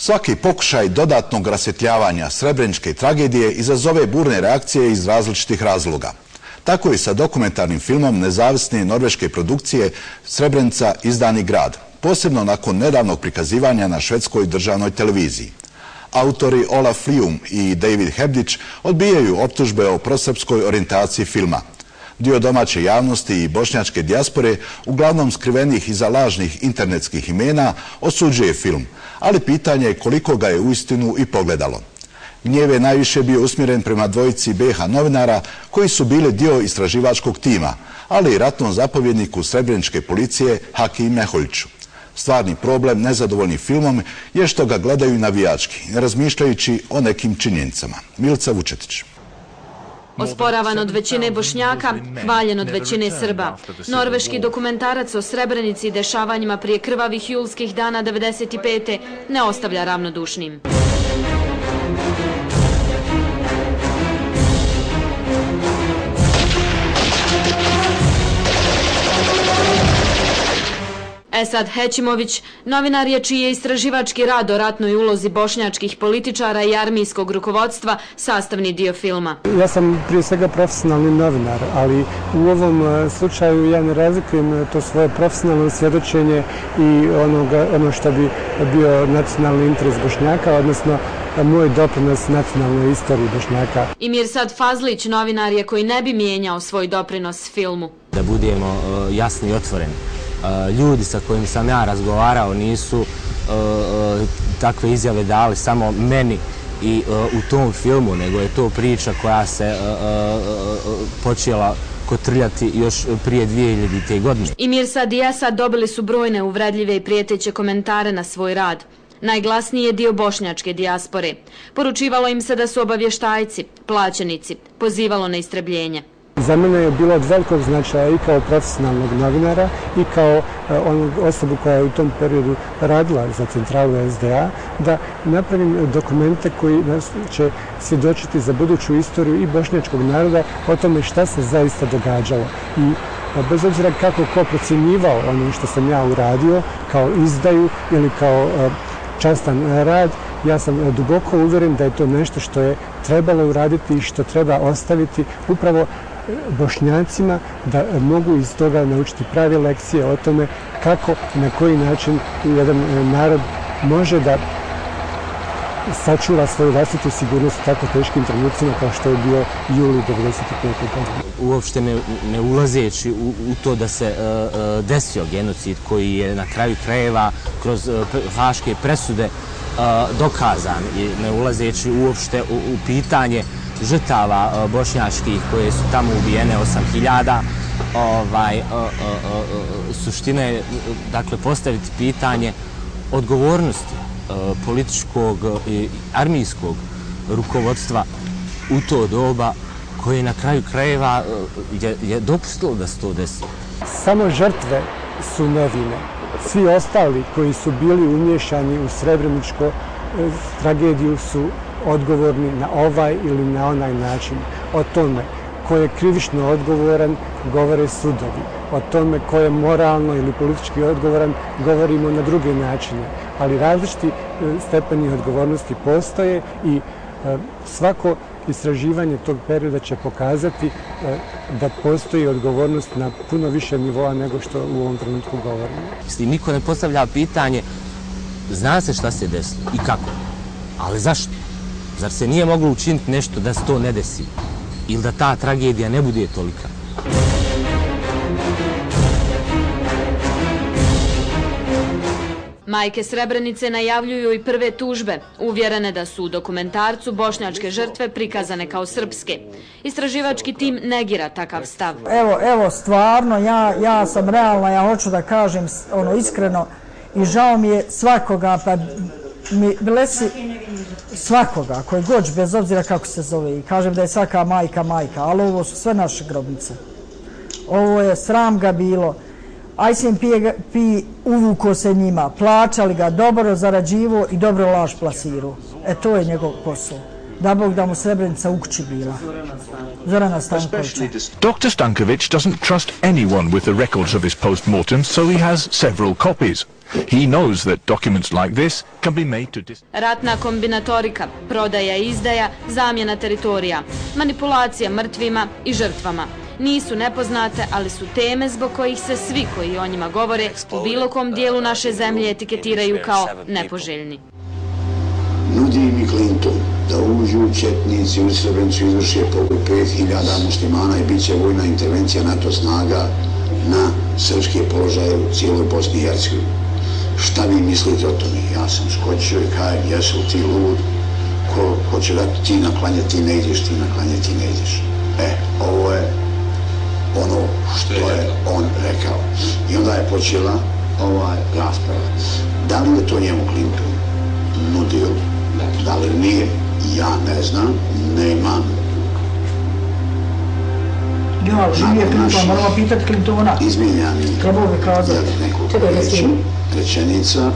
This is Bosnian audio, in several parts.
Svaki pokušaj dodatnog rasvjetljavanja srebreničke tragedije izazove burne reakcije iz različitih razloga. Tako i sa dokumentarnim filmom nezavisne norveške produkcije Srebrenica izdani grad, posebno nakon nedavnog prikazivanja na švedskoj državnoj televiziji. Autori Olaf Lium i David Hebdić odbijaju optužbe o prosrpskoj orijentaciji filma. Dio domaće javnosti i bošnjačke dijaspore, uglavnom skrivenih iza lažnih internetskih imena, osuđuje film, ali pitanje je koliko ga je uistinu i pogledalo. Gnjev je najviše bio usmjeren prema dvojici BiH novinara koji su bili dio istraživačkog tima, ali i ratnom zapovjedniku srebreničke policije Haki Meholjiću. Stvarni problem nezadovoljnim filmom je što ga gledaju navijački, razmišljajući o nekim činjenicama. Milica Vučetić. Osporavan od većine Bošnjaka, hvaljen od većine Srba. Norveški dokumentarac o Srebrenici i dešavanjima prije krvavih julskih dana 1995. ne ostavlja ravnodušnim. Esad Hećimović, novinar je čiji je istraživački rad o ratnoj ulozi bošnjačkih političara i armijskog rukovodstva sastavni dio filma. Ja sam prije svega profesionalni novinar, ali u ovom slučaju ja ne razlikujem to svoje profesionalno svjedočenje i ono što bi bio nacionalni interes Bošnjaka, odnosno moj doprinos nacionalnoj istoriji Bošnjaka. I Mirsad Fazlić, novinar je koji ne bi mijenjao svoj doprinos filmu. Da budemo jasni i otvoreni. Ljudi sa kojim sam ja razgovarao nisu takve izjave dali samo meni i u tom filmu, nego je to priča koja se počela kotrljati još prije 2000. godine. I Mirsad i Esad dobili su brojne uvredljive i prijeteće komentare na svoj rad. Najglasniji je dio bošnjačke dijaspore. Poručivalo im se da su obavještajci, plaćenici, pozivalo na istrebljenje. Za mene je bilo od velikog značaja i kao profesionalnog novinara i kao osobu koja je u tom periodu radila za centralu SDA, da napravim dokumente koji će svjedočiti za buduću istoriju i bošnjačkog naroda o tome šta se zaista događalo. I bez obzira kako ko procjenjivao ono što sam ja uradio kao izdaju ili kao častan rad, ja sam duboko uvjeren da je to nešto što je trebalo uraditi i što treba ostaviti upravo Bošnjacima da mogu iz toga naučiti prave lekcije o tome kako i na koji način jedan narod može da sačuva svoju vlastitu sigurnost u tako teškim trenucima kao što je bio juli 1995. godine. Uopšte ne ulazeći u to da se desio genocid koji je na kraju krajeva kroz haške presude dokazan i ne ulazeći uopšte u pitanje žrtava bošnjačkih koje su tamo ubijene 8000, suština je dakle postaviti pitanje odgovornosti političkog i armijskog rukovodstva u to doba koje na kraju krajeva je dopustilo da se to desi. Samo žrtve su nevine. Svi ostali koji su bili umiješani u srebreničku tragediju su odgovorni na ovaj ili na onaj način. O tome ko je krivično odgovoran govore sudovi. O tome ko je moralno ili politički odgovoran govorimo na druge načine. Ali različiti stepeni odgovornosti postoje i svako istraživanje tog perioda će pokazati da postoji odgovornost na puno više nivoa nego što u ovom trenutku govorimo. Niko ne postavlja pitanje, zna se šta se desilo i kako, ali zašto? Zar se nije moglo učiniti nešto da se to ne desi? Ili da ta tragedija ne bude tolika? Majke Srebrenice najavljuju i prve tužbe, uvjerene da su u dokumentarcu bošnjačke žrtve prikazane kao srpske. Istraživački tim negira takav stav. Evo, stvarno, ja sam realna, ja hoću da kažem iskreno i žao mi je svakoga, pa mi blesi svakoga, koji god, bez obzira kako se zove. I kažem da je svaka majka, ali ovo su sve naše grobnice. Ovo je sram ga bilo. ICMP uvuko se njima, plaćali ga, dobro zarađivo i dobro laž plasirao. To je njegov posao. Da Bog da mu Srebrenica u kući bila. Zorana Stankovića. Dr. Stanković doesn't trust anyone with the records of his post-mortem, so he has several copies. He knows that documents like this can be made to... Ratna kombinatorika, prodaja i izdaja, zamjena teritorija, manipulacija mrtvima i žrtvama. Nisu nepoznate, ali su teme zbog kojih se svi koji o njima govore u bilo kom dijelu naše zemlje etiketiraju kao nepoželjni. Nudi mi Clinton da uđu četnici u Srebrenicu, izvrše pogub 5000 muslimana i bit će vojna intervencija NATO snaga na srpske položaje u cijeloj Bosni i Hercegovini. Šta vi mislite o tome? Ja sam skočio i kažem, jesu ti lud, ko će da ti naklanja, ti ne ideš, ti naklanja, ti ne ideš. Ovo je ono što je on rekao. I onda je počela rasprava. Da li je to njemu Clinton nudio? Da li nije? Ja ne znam, nemam. Ja, živije Clinton, moramo pitati Clintona. Izmijenjani nekoliko rečenica.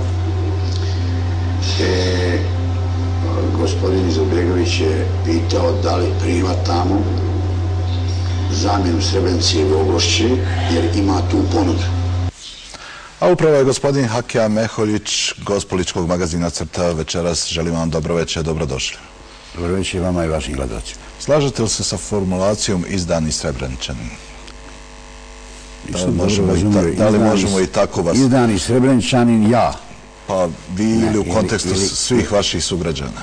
Gospodin Izetbegović je pitao da li prima tamo zamjenu Srebrenice i Vogošće, jer ima tu ponudu. A upravo je gospodin Hakija Meholjić, Gospoličkog magazina Crta večeras. Želim vam dobro večer, dobrodošli. Dobro večer vama i vašim gledalcima. Slažete li se sa formulacijom izdani Srebreničanin? Da li možemo i tako vas... Izdani Srebreničanin ja. Pa vi ili u kontekstu svih vaših sugrađana?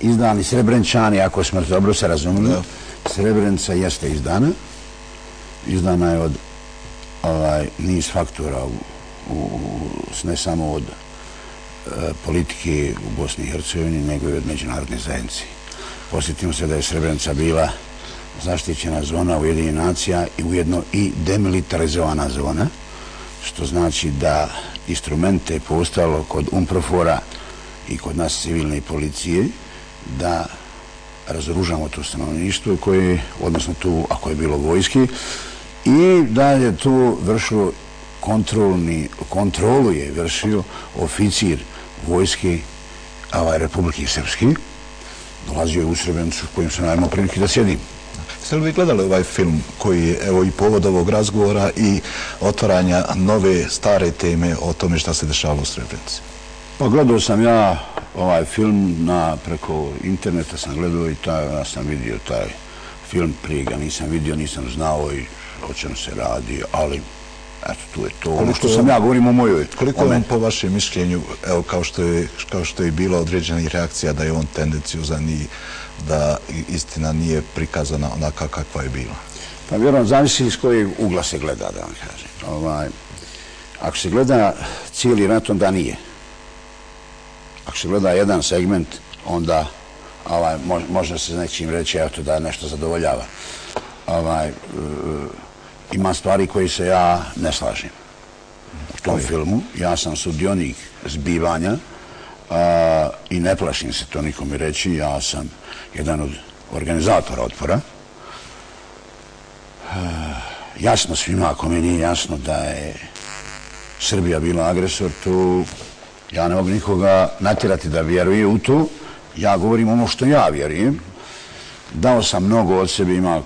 Izdani Srebreničani, ako smo dobro se razumili, Srebrenica jeste izdana. Izdana je od niz faktora, ne samo od politike u Bosni i Hercegovini, nego i od međunarodne zajednice. Posjetimo se da je Srebrenica bila zaštićena zona Ujedinjenih nacija i ujedno i demilitarizovana zona, što znači da instrumente je postojalo kod UNPROFOR-a i kod nas civilne policije da razoružamo to stanovništvo koje, odnosno tu ako je bilo vojski, i da je to vršilo kontrolu je vršio oficir vojske Republike Srpske. Dolazio je u Srebrenicu u kojem sam naravno prilike da sjedim. Ste li vi gledali ovaj film koji je evo i povod ovog razgovora i otvaranja nove stare teme o tome šta se dešavalo u Srebrenici? Pa gledao sam ja ovaj film preko interneta, sam gledao i ja sam vidio taj film, prije ga nisam vidio, nisam znao i o čemu se radi, ali eto, tu je to. Ono što sam ja govorim o mojoj. Koliko je on po vašem mišljenju, evo kao što je bilo određenih reakcija da je on tendenciozan i da istina nije prikazana onaka kakva je bila? Pa vjerujem, zavisi iz kojeg ugla se gleda, da vam kažem. Ako se gleda cijeli rat, onda nije. Ako se gleda jedan segment, onda može se nečim reći da nešto zadovoljava. Ima stvari koje se ja ne slažem u tom filmu. Ja sam sudionik zbivanja i ne plašim se to nikome reći. Ja sam jedan od organizatora otpora. Jasno svima, ako mi nije jasno da je Srbija bila agresor, to ja ne mogu nikoga natjerati da vjeruje u to. Ja govorim ono što ja vjerujem. Dao sam mnogo od sebe, ima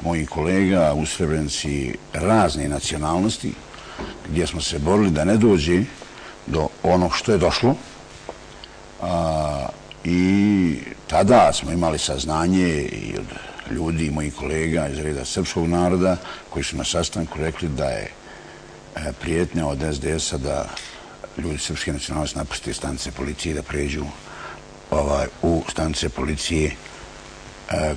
mojih kolega u Srebrenici razne nacionalnosti, gdje smo se borili da ne dođe do onog što je došlo. I tada smo imali saznanje i od ljudi, mojih kolega iz reda srpskog naroda, koji su na sastanku rekli da je prijetnja od SDS-a da ljudi srpske nacionalnosti napuste stanice policije i da pređu u stanice policije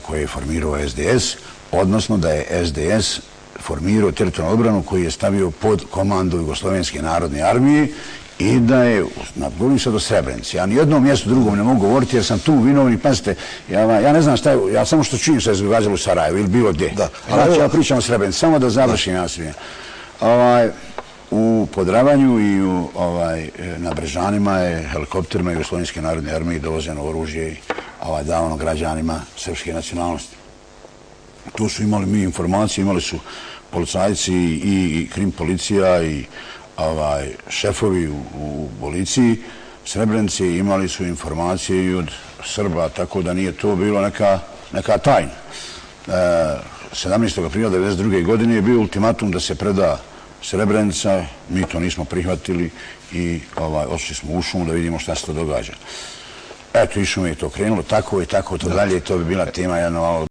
koje je formirao SDS, odnosno da je SDS formirao teritorijalnu odbranu koju je stavio pod komandu Jugoslovenske narodne armije i da je, govorim sad o Srebrenici, ja nijednom mjestu drugom ne mogu govoriti jer sam tu vinovni, pazite, ja ne znam šta je, ja samo što čujem šta je događalo u Sarajevu ili bilo gdje. Znači ja pričam o Srebrenici, samo da završim ja svijem. U Podravanju i na Brežanima je helikopterima Jugoslovenske narodne armije dovoženo oružje i davano građanima srpske nacionalnosti. Tu su imali mi informacije, imali su policajci i krim policija i šefovi u policiji Srebrenice, imali su informacije i od Srba, tako da nije to bilo neka tajna. 17. aprila 1992. godine je bio ultimatum da se preda Srebrenica, mi to nismo prihvatili i otišli smo u šumu da vidimo šta se to događa. Eto, i šume je to krenulo, tako i tako to dalje, to bi bila tema jedna malo